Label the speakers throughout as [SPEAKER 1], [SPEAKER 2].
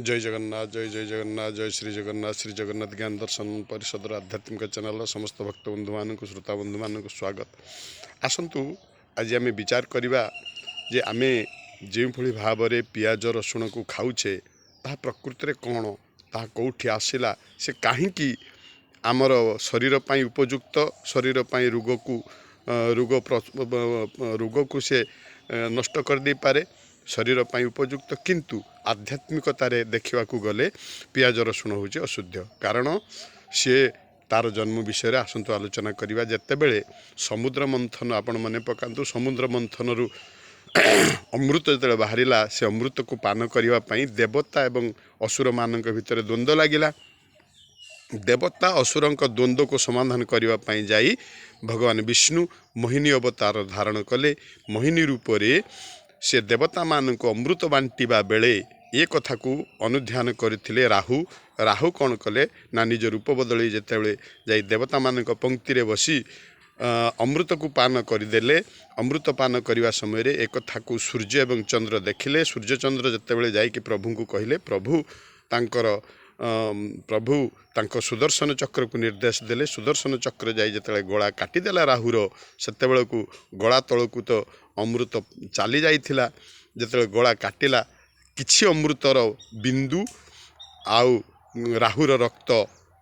[SPEAKER 1] ଜୟ ଜଗନ୍ନାଥ, ଜୟ ଜୟ ଜଗନ୍ନାଥ, ଜୟ ଶ୍ରୀ ଜଗନ୍ନାଥ। ଶ୍ରୀ ଜଗନ୍ନାଥ ଜ୍ଞାନ ଦର୍ଶନ ପରିଷଦର ଆଧ୍ୟାତ୍ମିକ ଚ୍ୟାନେଲର ସମସ୍ତ ଭକ୍ତ ବନ୍ଧୁମାନଙ୍କୁ, ଶ୍ରୋତା ବନ୍ଧୁମାନଙ୍କୁ ସ୍ୱାଗତ। ଆସନ୍ତୁ, ଆଜି ଆମେ ବିଚାର କରିବା ଯେ ଆମେ ଯେଉଁଭଳି ଭାବରେ ପିଆଜ ରସୁଣକୁ ଖାଉଛେ, ତାହା ପ୍ରକୃତିରେ କ'ଣ, ତାହା କେଉଁଠି ଆସିଲା, ସେ କାହିଁକି ଆମର ଶରୀର ପାଇଁ ଉପଯୁକ୍ତ, ଶରୀର ପାଇଁ ରୋଗକୁ ସେ ନଷ୍ଟ କରିଦେଇପାରେ, ଶରୀର ପାଇଁ ଉପଯୁକ୍ତ, କିନ୍ତୁ ଆଧ୍ୟାତ୍ମିକତାରେ ଦେଖିବାକୁ ଗଲେ ପିଆଜ ରସୁଣ ହେଉଛି ଅଶୁଦ୍ଧ। କାରଣ ସିଏ ତାର ଜନ୍ମ ବିଷୟରେ ଆସନ୍ତୁ ଆଲୋଚନା କରିବା। ଯେତେବେଳେ ସମୁଦ୍ର ମନ୍ଥନ, ଆପଣ ମନେ ପକାନ୍ତୁ, ସମୁଦ୍ର ମନ୍ଥନରୁ ଅମୃତ ଯେତେବେଳେ ବାହାରିଲା, ସେ ଅମୃତକୁ ପାନ କରିବା ପାଇଁ ଦେବତା ଏବଂ ଅସୁରମାନଙ୍କ ଭିତରେ ଦ୍ୱନ୍ଦ୍ୱ ଲାଗିଲା। ଦେବତା ଅସୁରଙ୍କ ଦ୍ୱନ୍ଦ୍ୱକୁ ସମାଧାନ କରିବା ପାଇଁ ଯାଇ ଭଗବାନ ବିଷ୍ଣୁ ମୋହିନୀ ଅବତାର ଧାରଣ କଲେ। ମୋହିନୀ ରୂପରେ ସେ ଦେବତାମାନଙ୍କୁ ଅମୃତ ବାଣ୍ଟିବା ବେଳେ ଏ କଥାକୁ ଅନୁଧ୍ୟାନ କରିଥିଲେ ରାହୁ। ରାହୁ କ'ଣ କଲେ ନା, ନିଜ ରୂପ ବଦଳେଇ ଯେତେବେଳେ ଯାଇ ଦେବତାମାନଙ୍କ ପଙ୍କ୍ତିରେ ବସି ଅମୃତକୁ ପାନ କରିଦେଲେ। ଅମୃତ ପାନ କରିବା ସମୟରେ ଏ କଥାକୁ ସୂର୍ଯ୍ୟ ଏବଂ ଚନ୍ଦ୍ର ଦେଖିଲେ। ସୂର୍ଯ୍ୟ ଚନ୍ଦ୍ର ଯେତେବେଳେ ଯାଇକି ପ୍ରଭୁଙ୍କୁ କହିଲେ, ପ୍ରଭୁ ତାଙ୍କ ସୁଦର୍ଶନ ଚକ୍ରକୁ ନିର୍ଦ୍ଦେଶ ଦେଲେ। ସୁଦର୍ଶନ ଚକ୍ର ଯାଇ ଯେତେବେଳେ ଗଳା କାଟିଦେଲା ରାହୁର, ସେତେବେଳକୁ ଗଳା ତଳକୁ ତ ଅମୃତ ଚାଲି ଯାଇଥିଲା। ଯେତେବେଳେ ଗଳା କାଟିଲା, କିଛି ଅମୃତର ବିନ୍ଦୁ ଆଉ ରାହୁର ରକ୍ତ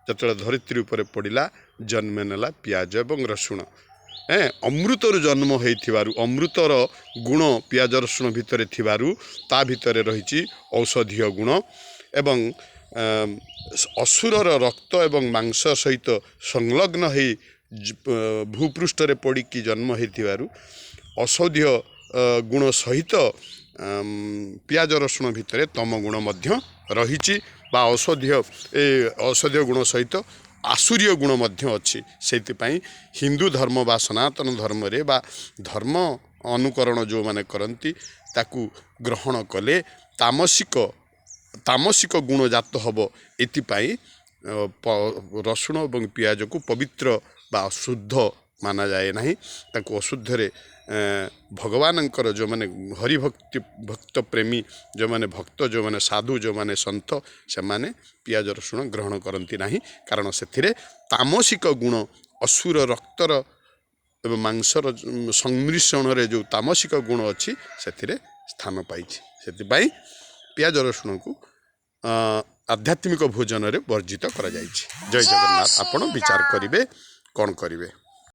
[SPEAKER 1] ଯେତେବେଳେ ଧରିତ୍ରୀ ଉପରେ ପଡ଼ିଲା, ଜନ୍ମ ନେଲା ପିଆଜ ଏବଂ ରସୁଣ। ଅମୃତରୁ ଜନ୍ମ ହେଇଥିବାରୁ, ଅମୃତର ଗୁଣ ପିଆଜ ରସୁଣ ଭିତରେ ଥିବାରୁ ତା ଭିତରେ ରହିଛି ଔଷଧୀୟ ଗୁଣ ଏବଂ ଅସୁରର ରକ୍ତ ଏବଂ ମାଂସ ସହିତ ସଂଲଗ୍ନ ହେଇ ଭୂପୃଷ୍ଠରେ ପଡ଼ିକି ଜନ୍ମ ହେଇଥିବାରୁ ଔଷଧୀୟ ଗୁଣ ସହିତ ପିଆଜ ରସୁଣ ଭିତରେ ତମ ଗୁଣ ମଧ୍ୟ ରହିଛି ବା ଔଷଧୀୟ ଗୁଣ ସହିତ ଆସୁରୀୟ ଗୁଣ ମଧ୍ୟ ଅଛି। ସେଇଥିପାଇଁ ହିନ୍ଦୁ ଧର୍ମ ବା ସନାତନ ଧର୍ମରେ ବା ଧର୍ମ ଅନୁକରଣ ଯେଉଁମାନେ କରନ୍ତି, ତାକୁ ଗ୍ରହଣ କଲେ ତାମସିକ ଗୁଣ ଜାତ ହେବ। ଏଥିପାଇଁ ରସୁଣ ଏବଂ ପିଆଜକୁ ପବିତ୍ର ବା ଶୁଦ୍ଧ ମାନାଯାଏ ନାହିଁ। ତାକୁ ଅଶୁଦ୍ଧରେ ଭଗବାନଙ୍କର ଯେଉଁମାନେ ହରିଭକ୍ତି ଭକ୍ତ ପ୍ରେମୀ, ଯେଉଁମାନେ ଭକ୍ତ, ଯେଉଁମାନେ ସାଧୁ, ଯେଉଁମାନେ ସନ୍ଥ, ସେମାନେ ପିଆଜ ରସୁଣ ଗ୍ରହଣ କରନ୍ତି ନାହିଁ। କାରଣ ସେଥିରେ ତାମସିକ ଗୁଣ, ଅସୁର ରକ୍ତର ଏବଂ ମାଂସର ସଂମିଶ୍ରଣରେ ଯେଉଁ ତାମସିକ ଗୁଣ ଅଛି, ସେଥିରେ ସ୍ଥାନ ପାଇଛି। ସେଥିପାଇଁ ପିଆଜ ରସୁଣକୁ ଆଧ୍ୟାତ୍ମିକ ଭୋଜନରେ ବର୍ଜିତ କରାଯାଇଛି। ଜୟ ଜଗନ୍ନାଥ। ଆପଣ ବିଚାର କରିବେ କ'ଣ କରିବେ।